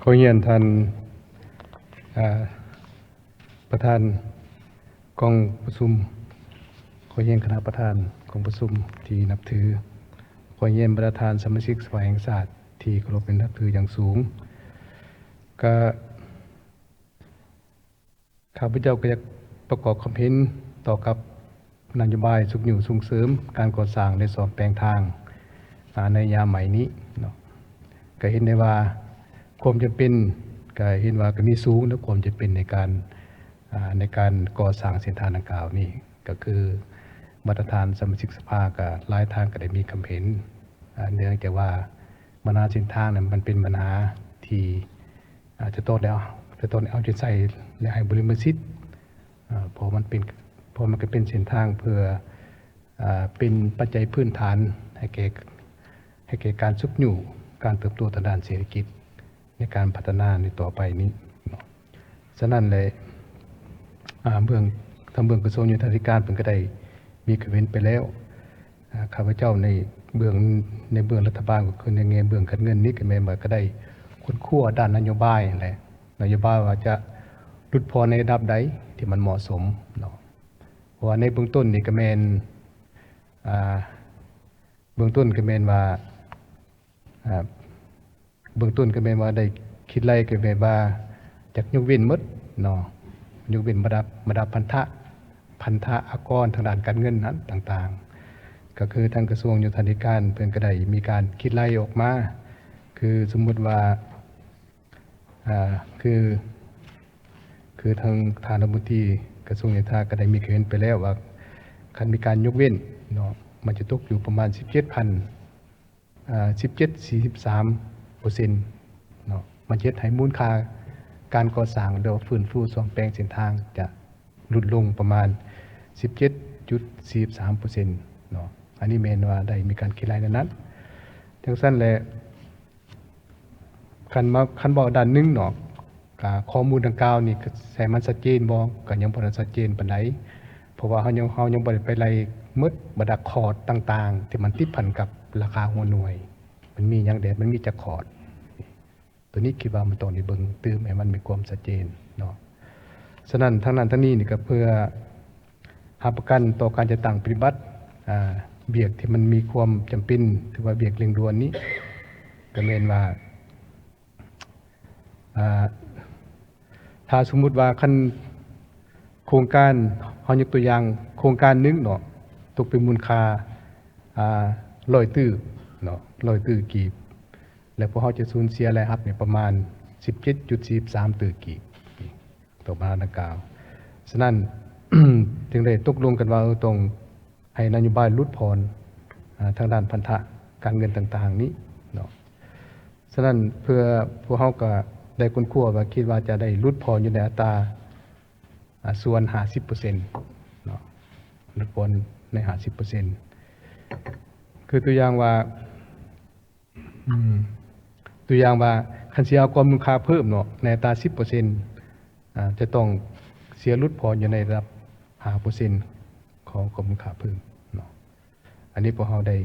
ຂໍຮຽນທ່ານ ເອີ ປະທານກອງປະຊຸມ, ຂໍຮຽນຄະນະປະທານກອງປະຊຸມທີ່ນັບຖື, ຂໍຮຽນບັນດາທ່ານສະມາຊິກສະພາແຫ່ງຊາດທີ່ເຄົາລົບແລະນັບຖືຢ່າງສູງ. ກະ ຂ້າພະເຈົ້າກໍຢາກປະກອບຄຳເຫັນຕໍ່ກັບນະໂຍບາຍຊຸກຍູ້ສົ່ງເສີມການກໍ່ສ້າງ ແລະ ສ້ອມແປງທາງ ອາ ໃນຍາມໃໝ່ນີ້ເນາະ. ກໍເຫັນໄດ້ວ່າຄວາມຈຳເປັນ ກໍເຫັນວ່າກໍມີສູງເນາະ ຄວາມຈຳເປັນໃນການ ອາ ໃນການກໍ່ສ້າງເສັ້ນທາງດັ່ງກ່າວນີ້ ກໍຄືບັນດາທ່ານສະມາຊິກສະພາ ກໍຫຼາຍທ່ານກໍໄດ້ມີຄຳເຫັນ ອາ ເນື່ອງຈາກວ່າບັນຫາເສັ້ນທາງນັ້ນ ມັນເປັນບັນຫາທີ່ ອາດຈະຕ້ອງໄດ້ ຈະຕ້ອງໄດ້ເອົາໃຈໃສ່ ແລະ ໃຫ້ບໍລິມະສິດ ອາ ເພາະມັນເປັນ ເພາະມັນກໍເປັນເສັ້ນທາງເພື່ອ ອາ ເປັນປັດໄຈພື້ນຖານໃຫ້ແກ່ ໃຫ້ແກ່ການຊຸກຍູ້ການເຕີບໂຕທາງດ້ານເສດຖະກິດ ໃນການພັດທະນາໃນຕໍ່ໄປນີ້ເນາະ. ສະນັ້ນແຫຼະ ອາ ເບື້ອງ ທາງເບື້ອງກະຊວງໂຍທາທິການເພິ່ນກໍໄດ້ມີຄຳເຫັນໄປແລ້ວ. ອາ ຂ້າພະເຈົ້າໃນເບື້ອງ ໃນເບື້ອງລັດຖະບານ ກໍຄືໃນແງ່ເບື້ອງການເງິນນີ້ ກໍແມ່ນວ່າກໍໄດ້ຄົ້ນຄວ້າດ້ານນະໂຍບາຍຫັ້ນແຫຼະ, ນະໂຍບາຍວ່າຈະຫຼຸດຜ່ອນໃນລະດັບໃດທີ່ມັນເໝາະສົມເນາະ. ເພາະວ່າໃນເບື້ອງຕົ້ນນີ້ກໍແມ່ນ ອາ ເບື້ອງຕົ້ນກໍແມ່ນວ່າ ອາ ເບື້ອງຕົ້ນກໍແມ່ນວ່າໄດ້ຄິດໄລ່ ກໍແມ່ນວ່າຈະຍົກເວັ້ນໝົດເນາະ, ຍົກເວັ້ນບັນດາ ບັນດາພັນທະ ພັນທະອາກອນທາງດ້ານການເງິນນັ້ນຕ່າງໆ ກໍຄືທາງກະຊວງໂຍທາທິການເພິ່ນກໍໄດ້ມີການຄິດໄລ່ອອກມາ ຄືສົມມຸດວ່າ ອາ ຄື ຄືທາງທ່ານລັດຖະມົນຕີກະຊວງໂຍທາກໍໄດ້ມີຄຳເຫັນໄປແລ້ວວ່າ ຄັນມີການຍົກເວັ້ນເນາະ ມັນຈະຕົກຢູ່ປະມານສິບເຈັດພັນ ອາ ສິບເຈັດ ສີ່ສິບສາມເປີເຊັນເນາະ, ມັນຈະເຮັດໃຫ້ມູນຄ່າການກໍ່ສ້າງ ຫຼືວ່າຟື້ນຟູສ້ອມແປງເສັ້ນທາງຈະຫຼຸດລົງປະມານສິບເຈັດຈຸດສີ່ສິບສາມເປີເຊັນເນາະ. ອັນນີ້ແມ່ນວ່າໄດ້ມີການຄິດໄລ່ແນວນັ້ນ. ຈັ່ງຊັ້ນແຫຼະ ຄັນມາ ຄັນເວົ້າດ້ານໜຶ່ງເນາະ ກະຂໍ້ມູນດັ່ງກ່າວນີ້ ໃຊ້ມັນຊັດເຈນບໍ່? ກະຍັງບໍ່ທັນຊັດເຈນປານໃດ ເພາະວ່າເຮົາຍັງ ເຮົາຍັງບໍ່ໄດ້ໄປໄລ່ໝົດບັນດາຄອດຕ່າງໆ ທີ່ມັນຕິດພັນກັບລາຄາຫົວໜ່ວຍ ມັນມີຫຍັງແດ່ ມັນມີຈັກຄອດ. ໂຕນີ້ຄິດວ່າມັນຕ້ອງໄດ້ເບິ່ງຕື່ມໃຫ້ມັນມີຄວາມຊັດເຈນເນາະ. ສະນັ້ນ ທັງນັ້ນທັງນີ້ນີ້ກໍເພື່ອຮັບປະກັນຕໍ່ການຈັດຕັ້ງປະຕິບັດ ອາ ວຽກທີ່ມັນມີຄວາມຈຳເປັນ ຫຼືວ່າວຽກເລັ່ງດ່ວນນີ້ ກໍແມ່ນວ່າ ອາ ຖ້າສົມມຸດວ່າຄັນໂຄງການ ເຮົາຍົກຕົວຢ່າງໂຄງການໜຶ່ງເນາະ ຕົກເປັນມູນຄ່າ ອາ ຮ້ອຍຕື້ເນາະ ຮ້ອຍຕື້ກີບ ແລະ ພວກເຮົາຈະສູນເສຍລາຍຮັບນີ້ປະມານສິບເຈັດຈຸດສີ່ສິບສາມຕື້ກີບ ຕໍ່ບັນຫາດັ່ງກ່າວ. ສະນັ້ນ ຈຶ່ງໄດ້ຕົກລົງກັນວ່າ ເອີ ຕ້ອງໃຫ້ນະໂຍບາຍຫຼຸດຜ່ອນ ອາ ທາງດ້ານພັນທະການເງິນຕ່າງໆນີ້ເນາະ. ສະນັ້ນ ເພື່ອ ພວກເຮົາກໍໄດ້ຄົ້ນຄວ້າວ່າ ຄິດວ່າຈະໄດ້ຫຼຸດຜ່ອນຢູ່ໃນອັດຕາ ອາ ສ່ວນຫ້າສິບເປີເຊັນເນາະ ຫຼຸດຜ່ອນໃນຫ້າສິບເປີເຊັນ ຄືຕົວຢ່າງວ່າ ອືມ ຕົວຢ່າງວ່າ ຄັນຊິເອົາກອງມູນຄ່າເພີ່ມເນາະ ໃນອັດຕາສິບເປີເຊັນ ອາ ຈະຕ້ອງເສຍຫຼຸດຜ່ອນຢູ່ໃນລະດັບຫ້າເປີເຊັນຂອງກອງມູນຄ່າເພີ່ມເນາະ. ອັນນີ້ພວກເຮົາໄດ້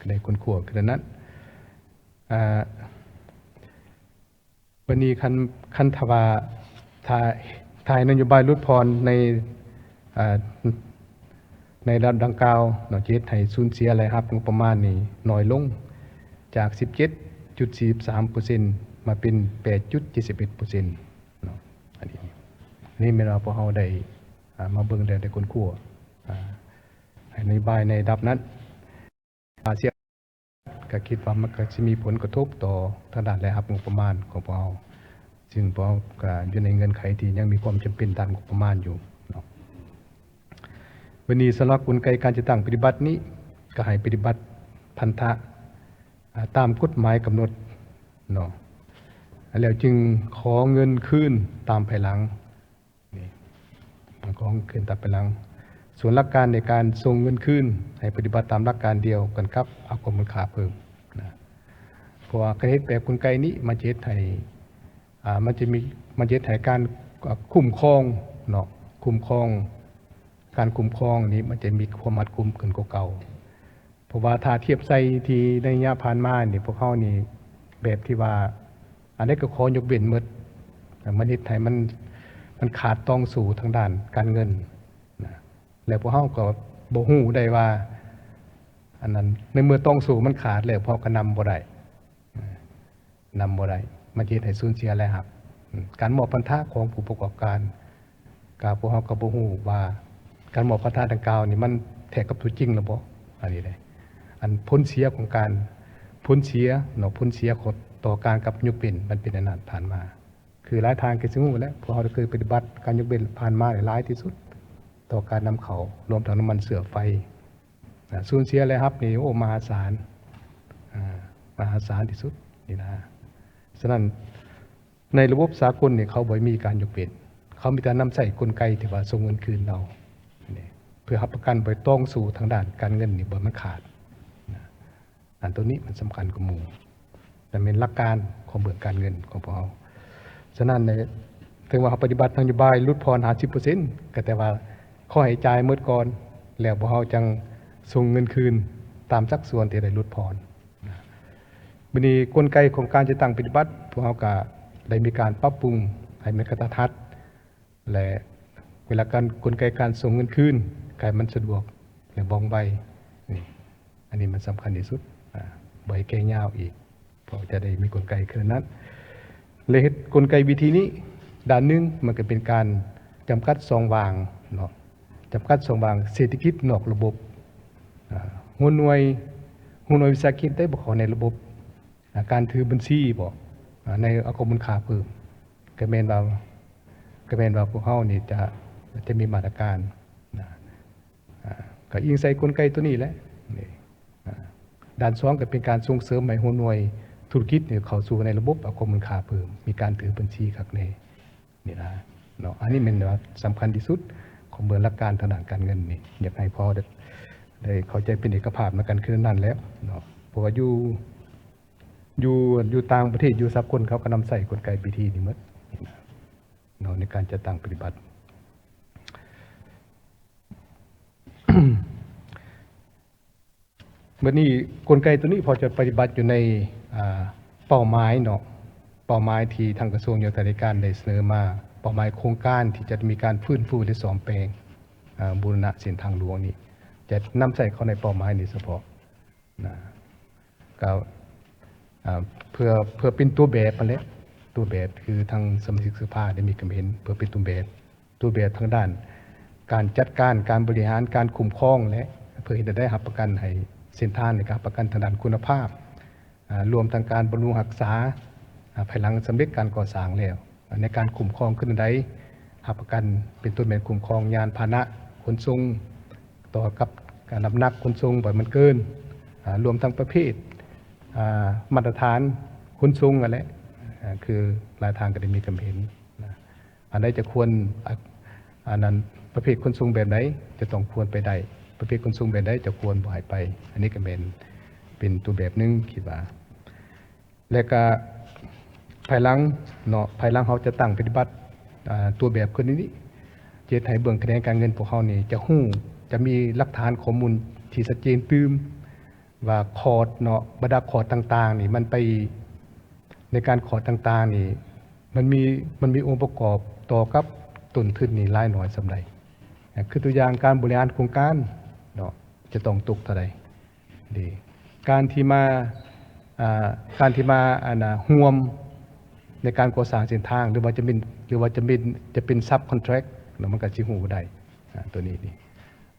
ໄດ້ຄົ້ນຄວ້າຄືນັ້ນ. ອາ ບັດນີ້ຄັນ ຄັນຖ້າວ່າ ຖ້າ ຖ້າໃຫ້ນະໂຍບາຍຫຼຸດຜ່ອນໃນ ອາ ໃນລະດັບດັ່ງກ່າວເນາະ ຈະເຮັດໃຫ້ສູນເສຍລາຍຮັບງົບປະມານນີ້ໜ້ອຍລົງ ຈາກສິບເຈັດຈຸດສີ່ສິບສາມເປີເຊັນ ມາເປັນແປດຈຸດເຈັດສິບເອັດເປີເຊັນເນາະ. ອັນນີ້ ນີ້ແມ່ນວ່າພວກເຮົາໄດ້ ອາ ມາເບິ່ງແລ້ວ ໄດ້ຄົ້ນຄວ້າ ອາ ໃຫ້ນະໂຍບາຍໃນລະດັບນັ້ນ ອາ ເສຍ ກໍຄິດວ່າມັນກໍຊິມີຜົນກະທົບຕໍ່ທາງດ້ານລາຍຮັບງົບປະມານຂອງພວກເຮົາ, ຊຶ່ງພວກເຮົາກໍຢູ່ໃນເງື່ອນໄຂທີ່ຍັງມີຄວາມຈຳເປັນດ້ານງົບປະມານຢູ່ເນາະ. ບັດນີ້ສຳລັບກົນໄກການຈັດຕັ້ງປະຕິບັດນີ້ ກໍໃຫ້ປະຕິບັດພັນທະ ອາ ຕາມກົດໝາຍກຳນົດເນາະ ແລ້ວຈຶ່ງຂໍເງິນຄືນຕາມພາຍຫຼັງ. ນີ້ ຂອງຄືນຕາມພາຍຫຼັງ. ສ່ວນຫຼັກການໃນການສົ່ງເງິນຄືນ ໃຫ້ປະຕິບັດຕາມຫຼັກການດຽວກັນກັບອາກອງມູນຄ່າເພີ່ມນະ. ເພາະວ່າການເຮັດແບບກົນໄກນີ້ ມັນຈະເຮັດໃຫ້ ອາ ມັນຈະມີ ມັນຈະເຮັດໃຫ້ການ ອາ ຄຸ້ມຄອງເນາະ ຄຸ້ມຄອງ ການຄຸ້ມຄອງນີ້ ມັນຈະມີຄວາມຮັດກຸມຂຶ້ນກວ່າເກົ່າ. ເພາະວ່າຖ້າທຽບໃສ່ທີ່ໃນໄລຍະຜ່ານມານີ້ ພວກເຮົານີ້ແບບທີ່ວ່າ ອັນໃດກໍຂໍຍົກເວັ້ນໝົດ. ມັນເຮັດໃຫ້ມັນ ມັນຂາດຕ່ອງໂສ້ທາງດ້ານການເງິນນະ ແລ້ວພວກເຮົາກໍບໍ່ຮູ້ໄດ້ວ່າ ອັນນັ້ນ ໃນເມື່ອຕ່ອງໂສ້ມັນຂາດແລ້ວ ພວກເຮົາກໍນຳບໍ່ໄດ້ ນຳບໍ່ໄດ້ ມັນຈະເຮັດໃຫ້ສູນເສຍລາຍຮັບ. ການມອບພັນທະຂອງຜູ້ປະກອບການ ກະ ພວກເຮົາກໍບໍ່ຮູ້ວ່າການມອບພັນທະດັ່ງກ່າວນີ້ ມັນແທກກັບຕົວຈິງຫຼືບໍ່. ອັນນີ້ແຫຼະ ອັນຜົນເສຍຂອງການ ຜົນເສຍເນາະ ຜົນເສຍຂອງ ຕໍ່ການກັບຍົກເວັ້ນ ມັນເປັນອັນນັ້ນຜ່ານມາ. ຄືຫຼາຍທ່ານກໍຊິຮູ້ແຫຼະ ພວກເຮົາໄດ້ເຄີຍປະຕິບັດການຍົກເວັ້ນຜ່ານມາຫຼາຍທີ່ສຸດ ຕໍ່ການນຳເຂົ້າ ລວມທັງນ້ຳມັນເຊື້ອໄຟ. ນະ ສູນເສຍລາຍຮັບນີ້ ໂອ້ ມະຫາສານ ອາ ມະຫາສານທີ່ສຸດນີ້ນະ. ສະນັ້ນ ໃນລະບົບສາກົນນີ້ ເຂົາບໍ່ມີການຍົກເວັ້ນ ເຂົາມີແຕ່ນຳໃຊ້ກົນໄກທີ່ວ່າສົ່ງເງິນຄືນເອົານີ້ ເພື່ອຮັບປະກັນບໍ່ໃຫ້ຕ່ອງໂສ້ທາງດ້ານການເງິນນີ້ບໍ່ໃຫ້ມັນຂາດນະ. ອັນໂຕນີ້ມັນສຳຄັນກວ່າໝູ່ ແລະ ແມ່ນຫຼັກການຂອງເບື້ອງການເງິນຂອງພວກເຮົາ. ສະນັ້ນ ເຖິງວ່າເຮົາປະຕິບັດນະໂຍບາຍຫຼຸດຜ່ອນຫ້າສິບເປີເຊັນ ກໍແຕ່ວ່າຂໍໃຫ້ຈ່າຍໝົດກ່ອນ ແລ້ວພວກເຮົາຈັ່ງສົ່ງເງິນຄືນຕາມສັດສ່ວນທີ່ໄດ້ຫຼຸດຜ່ອນ. ບັດນີ້ກົນໄກຂອງການຈັດຕັ້ງປະຕິບັດ ພວກເຮົາກໍໄດ້ມີການປັບປຸງໃຫ້ມັນກະທັດຮັດ ແລະ ເວລາການ ກົນໄກການສົ່ງເງິນຄືນ ໃຫ້ມັນສະດວກ ແລະ ວ່ອງໄວ. ນີ້ ອັນນີ້ມັນສຳຄັນທີ່ສຸດ ອາ ບໍ່ໃຫ້ແກ່ຍາວອີກ ເພາະຈະໄດ້ມີກົນໄກຄືນນັ້ນ ແລະ ເຮັດກົນໄກວິທີນີ້ ດ້ານໜຶ່ງ ມັນກໍເປັນການຈຳກັດຊ່ອງວ່າງເນາະ ຈຳກັດຊ່ອງວ່າງເສດຖະກິດນອກລະບົບ. ອາ ຫົວໜ່ວຍ ຫົວໜ່ວຍວິສາຫະກິດໄດ້ບໍ່ເຂົ້າໃນລະບົບ ອາ ການຖືບັນຊີບໍ່ ອາ ໃນອາກອນມູນຄ່າເພີ່ມ ກໍແມ່ນວ່າ ກໍແມ່ນວ່າພວກເຮົານີ້ຈະ ຈະມີມາດຕະການນະ ອາ ກໍອີງໃສ່ກົນໄກຕົວນີ້ແຫຼະ. ນີ້ ອາ ດ້ານສອງ ກໍເປັນການສົ່ງເສີມໃຫ້ຫົວໜ່ວຍທຸລະກິດນີ້ເຂົ້າສູ່ໃນລະບົບອາກອນມູນຄ່າເພີ່ມ ມີການຖືບັນຊີຄັກແນ່. ນີ້ນະເນາະ ອັນນີ້ແມ່ນວ່າສຳຄັນທີ່ສຸດຂອງເບື້ອງຫຼັກການທາງດ້ານການເງິນນີ້ ຢາກໃຫ້ພວກເຮົາໄດ້ ໄດ້ເຂົ້າໃຈເປັນເອກະພາບນຳກັນຄືນັ້ນແຫຼະເນາະ ເພາະວ່າຢູ່ ຢູ່ ຢູ່ຕ່າງປະເທດ ຢູ່ສາກົນ ເຂົາກໍນຳໃຊ້ກົນໄກວິທີນີ້ໝົດເນາະ ໃນການຈັດຕັ້ງປະຕິບັດ. ບັດນີ້ ກົນໄກຕົວນີ້ພໍຈະປະຕິບັດຢູ່ໃນ ອາ ເປົ້າໝາຍເນາະ ເປົ້າໝາຍທີ່ທາງກະຊວງໂຍທາທິການໄດ້ສະເໜີມາ ເປົ້າໝາຍໂຄງການທີ່ຈະມີການຟື້ນຟູ ແລະ ສ້ອມແປງ ອາ ບູລະນະເສັ້ນທາງຫຼວງນີ້ ຈະນຳໃຊ້ເຂົ້າໃນເປົ້າໝາຍນີ້ສະເພາະນະ ກໍ ອາ ເພື່ອ ເພື່ອເປັນຕົວແບບຫັ້ນແຫຼະ ຕົວແບບ ຄືທາງສະມາຊິກສະພາໄດ້ມີຄວາມເຫັນ ເພື່ອເປັນຕົວແບບ ຕົວແບບທາງດ້ານການຈັດການ ການບໍລິຫານ ການຄຸ້ມຄອງ ແລະ ເພື່ອເຮັດໃຫ້ໄດ້ຮັບປະກັນໃຫ້ເສັ້ນທາງ ແລະ ກະຮັບປະກັນທາງດ້ານຄຸນນະພາບ ອາ ລວມທັງການບຳລຸງຮັກສາ ອາ ພາຍຫຼັງສຳເລັດການກໍ່ສ້າງແລ້ວ ໃນການຄຸ້ມຄອງຄືແນວໃດ ຮັບປະກັນເປັນຕົ້ນແມ່ນຄຸ້ມຄອງຍານພາຫະນະຂົນສົ່ງ ຕໍ່ກັບການນ້ຳໜັກຂົນສົ່ງບໍ່ໃຫ້ມັນເກີນ ອາ ລວມທັງປະເພດ ອາ ມາດຕະຖານຂົນສົ່ງຫັ້ນແຫຼະ ອາ ຄືຫຼາຍທ່ານກໍໄດ້ມີຄວາມເຫັນນະ ອັນໃດຈະຄວນ ອາ ອັນນັ້ນ ປະເພດຂົນສົ່ງແບບໃດຈະຕ້ອງຄວນໄປໄດ້ ປະເພດຂົນສົ່ງແບບໃດຈະຄວນບໍ່ໃຫ້ໄປ ອັນນີ້ກໍແມ່ນເປັນຕົວແບບໜຶ່ງ ຄິດວ່າ ແລະກະພາຍຫຼັງເນາະ ພາຍຫຼັງເຮົາຈະຕັ້ງປະຕິບັດ ອາ ຕົວແບບຂຶ້ນນີ້ ຈະເຮັດໃຫ້ເບື້ອງຂະແໜງການເງິນພວກເຮົານີ້ຈະຮູ້ ຈະມີຫຼັກຖານຂໍ້ມູນທີ່ຊັດເຈນຕື່ມ ວ່າຄອດເນາະ ບັນດາຄອດຕ່າງໆນີ້ ມັນໄປ ໃນການຄອດຕ່າງໆນີ້ ມັນມີ ມັນມີອົງປະກອບຕໍ່ກັບຕົ້ນທຶນນີ້ຫຼາຍໜ້ອຍສ່ຳໃດ ຄືຕົວຢ່າງການບໍລິຫານໂຄງການເນາະ ຈະຕ້ອງຕົກເທົ່າໃດ ເດ ການທີ່ມາ ອ່າ ການທີ່ມາ ອັນນ່າ ຮ່ວມໃນການກໍ່ສ້າງເສັ້ນທາງ ຫຼືວ່າຈະເປັນ ຫຼືວ່າຈະເປັນ ຈະເປັນ subcontract ເນາະ ມັນກໍຊິຮູ້ໄດ້ ອ່າ ຕົວນີ້ນີ້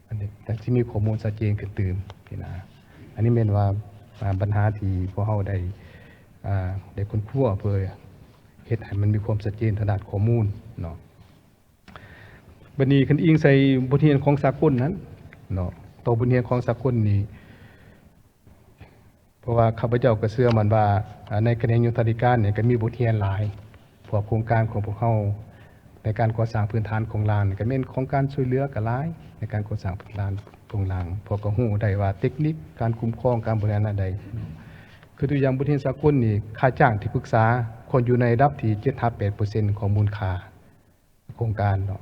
ອັນນີ້ກໍຊິມີຂໍ້ມູນຊັດເຈນຂຶ້ນຕື່ມນີ້ນະ ອັນນີ້ແມ່ນວ່າ ອ່າ ບັນຫາທີ່ພວກເຮົາໄດ້ ອ່າ ໄດ້ຄົ້ນຄວ້າເພື່ອເຮັດໃຫ້ມັນມີຄວາມຊັດເຈນທາງດ້ານຂໍ້ມູນເນາະ. ບັດນີ້ຄັນອີງໃສ່ບົດຮຽນຂອງສາກົນນັ້ນເນາະ ຕໍ່ບົດຮຽນຂອງສາກົນນີ້ ເພາະວ່າຂ້າພະເຈົ້າກໍເຊື່ອໝັ້ນວ່າ ອາ ໃນຂະແໜງໂຍທາທິການນີ້ກໍມີບົດຮຽນຫຼາຍ ເພາະໂຄງການຂອງພວກເຮົາໃນການກໍ່ສ້າງພື້ນຖານໂຄງລ່າງນີ້ກໍແມ່ນຂອງການຊ່ວຍເຫຼືອກໍຫຼາຍ ໃນການກໍ່ສ້າງພື້ນຖານໂຄງລ່າງ ເພາະກໍຮູ້ໄດ້ວ່າເຕັກນິກການຄຸ້ມຄອງ ການບໍລິຫານລາຍໄດ້ ຄືຕົວຢ່າງບົດຮຽນສາກົນນີ້ ຄ່າຈ້າງທີ່ປຶກສາຄວນຢູ່ໃນລະດັບທີ່ເຈັດຫາແປດເປີເຊັນຂອງມູນຄ່າ ໂຄງການເນາະ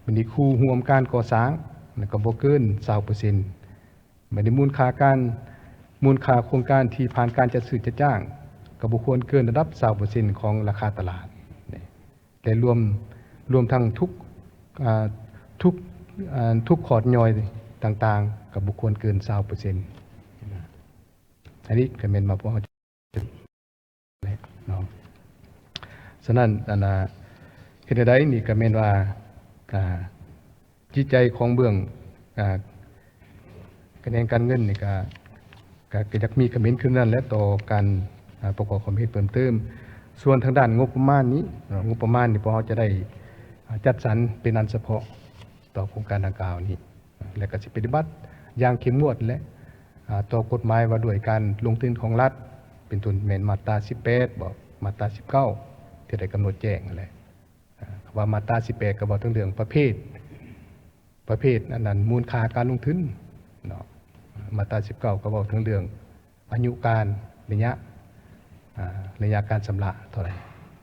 ບັດນີ້ຄູ່ຮ່ວມການກໍ່ສ້າງນັ້ນກໍບໍ່ເກີນຊາວເປີເຊັນ ບັດນີ້ມູນຄ່າການ ມູນຄ່າໂຄງການທີ່ຜ່ານການຈັດຊື້ຈັດຈ້າງ ກໍບໍ່ຄວນເກີນລະດັບຊາວເປີເຊັນຂອງລາຄາຕະຫຼາດນີ້ ແລະ ລວມ ລວມທັງທຸກ ອ່າ ທຸກ ອ່າ ທຸກຂອດຍ່ອຍຕ່າງໆ ກໍບໍ່ຄວນເກີນຊາວເປີເຊັນ. ອັນນີ້ກໍແມ່ນວ່າພວກເຮົາ ເນາະ. ສະນັ້ນ ອັນນ່າ ເຮັດແນວໃດນີ້ກໍແມ່ນວ່າ ອ່າ ຈິດໃຈຂອງເບື້ອງ ອ່າ ຂະແໜງການເງິນນີ້ກໍ ກໍ ກໍຢາກມີຄຳເຫັນຄືນັ້ນແຫຼະ ຕໍ່ການ ອ່າ ປະກອບຄວາມເຫັນເພີ່ມເຕີມ. ສ່ວນທາງດ້ານງົບປະມານນີ້ ເນາະ ງົບປະມານນີ້ ພວກເຮົາຈະໄດ້ ອ່າ ຈັດສັນເປັນອັນສະເພາະຕໍ່ໂຄງການດັ່ງກ່າວນີ້ ແລະ ກໍຊິປະຕິບັດຢ່າງເຂັ້ມງວດ ແລະ ອ່າ ຕໍ່ກົດໝາຍວ່າດ້ວຍການລົງທຶນຂອງລັດ ເປັນຕົ້ນແມ່ນມາດຕາສິບແປດບໍ ມາດຕາສິບເກົ້າ ທີ່ໄດ້ກຳນົດແຈ້ງນັ້ນແຫຼະ. ອ່າ ຄຳວ່າມາດຕາສິບແປດ ກໍເວົ້າເຖິງເລື່ອງປະເພດ ປະເພດອັນນັ້ນ ມູນຄ່າການລົງທຶນເນາະ. ມາດຕາສິບເກົ້າ ກໍເວົ້າເຖິງເລື່ອງອາຍຸການ ໄລຍະ ອ່າ ໄລຍະການຊຳລະເທົ່າໃດ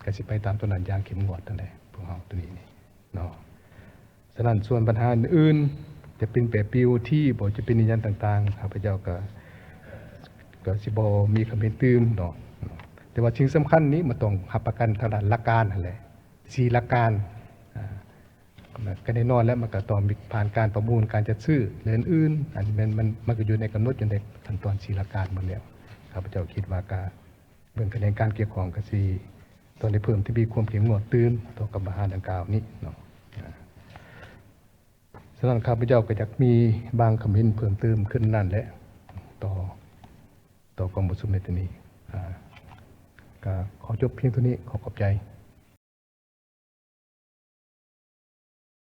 ກໍຊິໄປຕາມຕົວນັ້ນຢ່າງເຂັ້ມງວດນັ້ນແຫຼະ ພວກເຮົາຕົວນີ້ນີ້ເນາະ. ສະນັ້ນ ສ່ວນບັນຫາອື່ນໆ ຈະເປັນແບບ ບີໂອທີ ບໍ ຈະເປັນອີ່ຫຍັງຕ່າງໆ ຂ້າພະເຈົ້າກໍ ກໍຊິບໍ່ມີຄຳເຫັນຕື່ມເນາະ. ແຕ່ວ່າສິ່ງສຳຄັນນີ້ ມັນຕ້ອງຮັບປະກັນທາງດ້ານຫຼັກການຫັ້ນແຫຼະ ສີ່ຫຼັກການ ອ່າ ກໍແນ່ນອນແລ້ວ ມັນກໍຕ້ອງມີຜ່ານການປະມູນ ການຈັດຊື້ ແລະ ອື່ນໆ ອັນມັນ ມັນ ມັນກໍຢູ່ໃນກຳນົດຢູ່ໃນຂັ້ນຕອນສີ່ຫຼັກການໝົດແລ້ວ. ຂ້າພະເຈົ້າຄິດວ່າກະ ເບິ່ງຂະແໜງການກ່ຽວຂ້ອງກໍຊິຕ້ອງໄດ້ເພີ່ມທະວີຄວາມເຂັ້ມງວດຕື່ມຕໍ່ກັບບັນຫາດັ່ງກ່າວນີ້ເນາະ. ສະນັ້ນ ຂ້າພະເຈົ້າກໍຢາກມີບາງຄຳເຫັນເພີ່ມເຕີມຂຶ້ນນັ້ນແຫຼະ ຕໍ່ ຕໍ່ກອງປະຊຸມໃນມື້ນີ້. ອ່າ ກໍຂໍຈົບພຽງເທົ່ານີ້. ຂໍຂອບໃຈ.